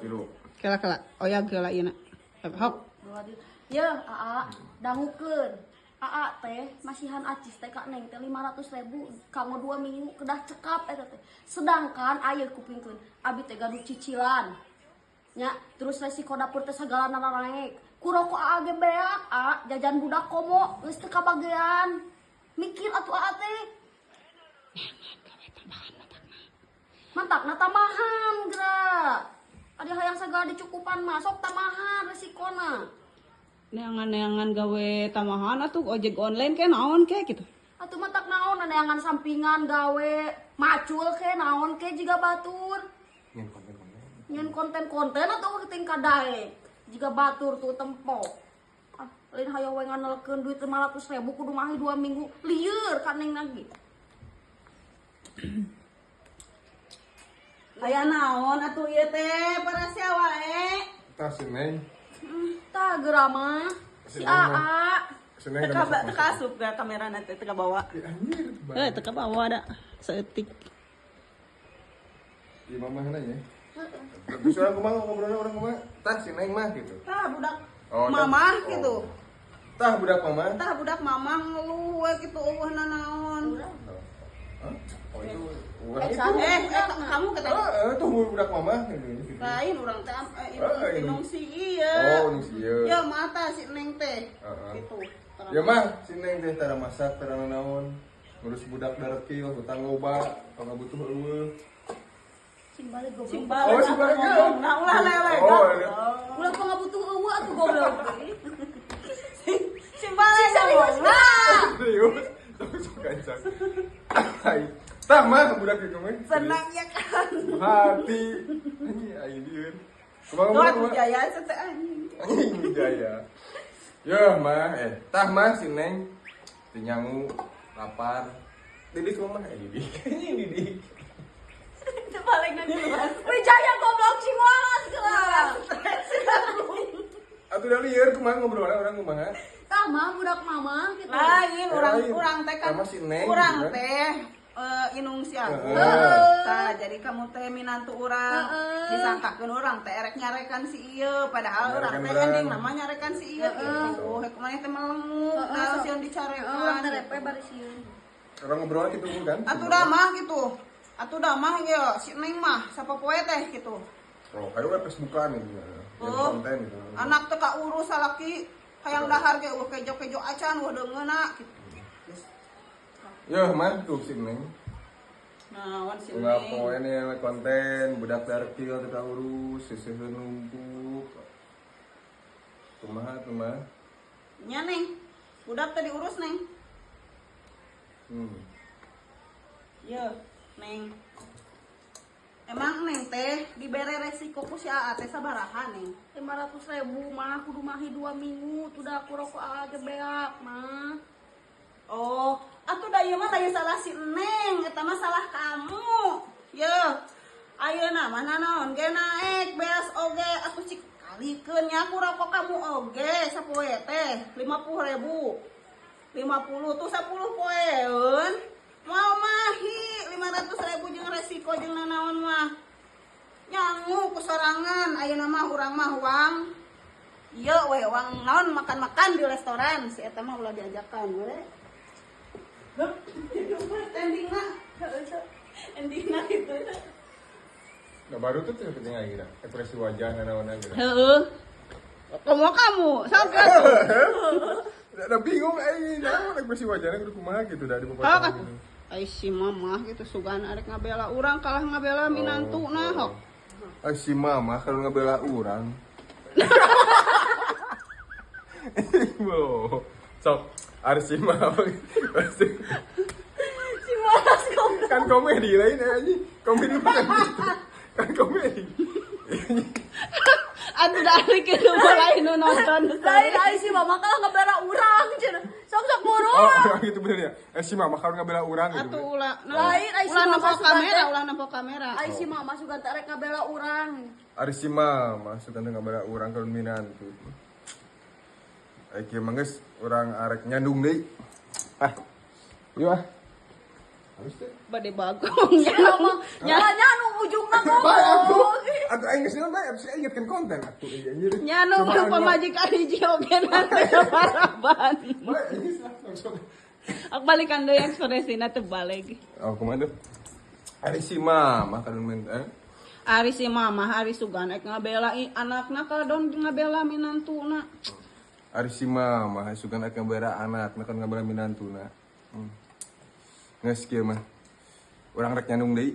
3. Kela kela. Oyag kela ieu na. Hok. 2 3. Ya, Aa, dangukeun. Aa teh masihan acis teh ka Neng teh 500.000 kanggo 2 minggu kedah cekap eta teh. Sedangkan aya kupingkeun, abi teh gaduh cicilan. Nya, terus resiko dapur teh sagalana naik. Ku rokok aa ge beak, a jajan budak komo geus teu kabagean. Mikir atuh aa teh. Mantakna tambahan geura. Ada hayang sagala dicukupan mah sok tambahan resikona. Neangan-neangan gawe tambahan atuh ojek online ke naon ke gitu. Atuh matak naon neangan sampingan gawe macul ke naon ke jiga batur. Nyen konten-konten. Nyen konten-konten atuh tingkah daek. Jiga batur tuh tempo. Ah, lain hayo we nganelkeun duit 500.000 kudu mahi 2 minggu lieur ka Neng lagi. Aya naon atuh ieu teh parasia wae. Tah si Neng. Tah geura mah si Aa. Si Neng Teka teka asup ke kamera nanti teka bawa. Ya, anjir. Eh, teka bawa ada seetik. Di mama ya. Terus orang kumaha ngobrolnya orang kumaha? Tah si Neng mah gitu. Tah budak Oh, tah. mamah gitu. Oh. Tah budak mama. Tah budak mamah ngeluh we gitu eueuh nanaon. Hah? Oh itu orang itu. Kamu kata Ah, itu budak mama gitu. lain urang teh Ah, ini. inung si ieu. Oh, inung si ieu. Ya mata si Neng teh. Heeh. Gitu. Ya mah, si Neng teh tara masak, tara nanaon. Ngurus budak darekil, hutang loba, pangabutuh eueuh. Sing balik goblok. Sing balik. Oh, sing balik, ya. Nah, ulah lele. Oh, iya. Ulah pangabutuh eueuh atuh goblok. Sing balik. Serius lah. Serius? Sok gancang. Ai. Tah mah budak ieu mah. Senang ya kan. Hati. Anjing aing lieur. Kumaha Tuh kumaha? atuh jaya teh anjing. Anjing Wijaya. Yeuh mah, tah mah si Neng teu nyangu, lapar. Didik mah didik. Anjing didik. Itu balik nanti. Wijaya goblok sing waras geura. Atuh da lieur kumaha ngobrolna urang kumaha? Tah mah budak mama gitu. Lain urang Lain. urang teh kan. Sama si Neng Urang gitu kan. teh inung si aku. Heeh. Tah jadi kamu teh minantu urang. Heeh. Disangkakeun urang teh erek nyarekan si ieu padahal urang Nyarekan teh urang. ending nama nyarekan si ieu gitu. Hek maneh teh melengu, nah sieun dicarekan. Urang teh repe bari sieun. Orang ngobrol gitu kan? Atuh dah mah gitu. Atuh dah mah ya si Neng mah sapopoe teh gitu. Oh, ayo we Facebookan gitu. Yang Oh. konten gitu. Anak teh kaurus salaki hayang dahar ge eueuh kejo-kejo acan eueuh deungeuna gitu. Yeuh mah tuh si Neng. Nah, wan si Enggak Neng. poe nih konten budak darkil teu urus, seseuheun numpuk. Kumaha kumaha? Nya Neng. Budak teh diurus Neng. Ye, Neng. Emang Neng teh dibere resiko ku si Aa teh sabaraha Neng? 500.000 mah kudu mahi 2 minggu tuh dah aku rokok Aa ge beak mah. Oh, atuh da ieu mah lain salah si Neng, eta mah salah kamu. Ye. Ayeuna mah nanaon ge naek beas oge atuh cik kalikeun nya ku rokok kamu oge sapoe teh 50.000. 50 tuh 10 poeun. Mau mahi 500.000 jeung resiko jeung nanaon mah. Nyangu ku sorangan ayeuna mah urang mah wang. Ieu we wang naon makan-makan di restoran si eta mah ulah diajakan we. Endingna. Endingna gitu. Nah, baru tuh tuh penting lagi dah. Ekspresi wajah nanaon gitu. Heeh. Kamu sok Udah bingung aing, naon ekspresi wajahnya kudu kumaha gitu dah di Hok pepotong atuh. gitu. Ai si mama gitu sugan arek ngabela urang kalah ngabela minantu nah hok. Ah si mama kalau ngabela urang. Bo. Sok, ari si mama. Si waras goblok. Kan komedi lain anjing. Komedi bukan gitu. Kan komedi. Atuh da ari kieu mulai nu nonton. Lain ai si mama kalah ngabela urang cenah. Sok-sok buru. Oh, gitu bener ya. Si mama kalau ngabela urang gitu. Atuh ulah Lain ai si ulah mama nempo sugan kamera, teh. ulah nempo kamera. Ai si mama sugan teh rek ngabela urang. Ari si mama sugan teh ngabela urang kalau minantu. Ai kieu mah geus urang arek nyandung deui. Ah. Yuk ah. Halus teh. Bade bagong nya. Nya nya nu ujungna Bae atuh. ngomong. Atuh aing geus naon bae, atuh saya ingetkeun konten atuh ieu anjir. Nya nu Cobaan mah. pamajikan hiji oge nanti paraban. Bae geus lah langsung. Aku balikan deui ekspresina teu balik. Oh, kumaha tuh? Ari si mama kadon men eh. Ari si mama, ari sugan ek ngabela anakna kadon ngabela minantuna. Ari si mama sugan ek ngabela anak, kan ngabela minantuna. Geus kieu mah. Urang rek nyandung deui.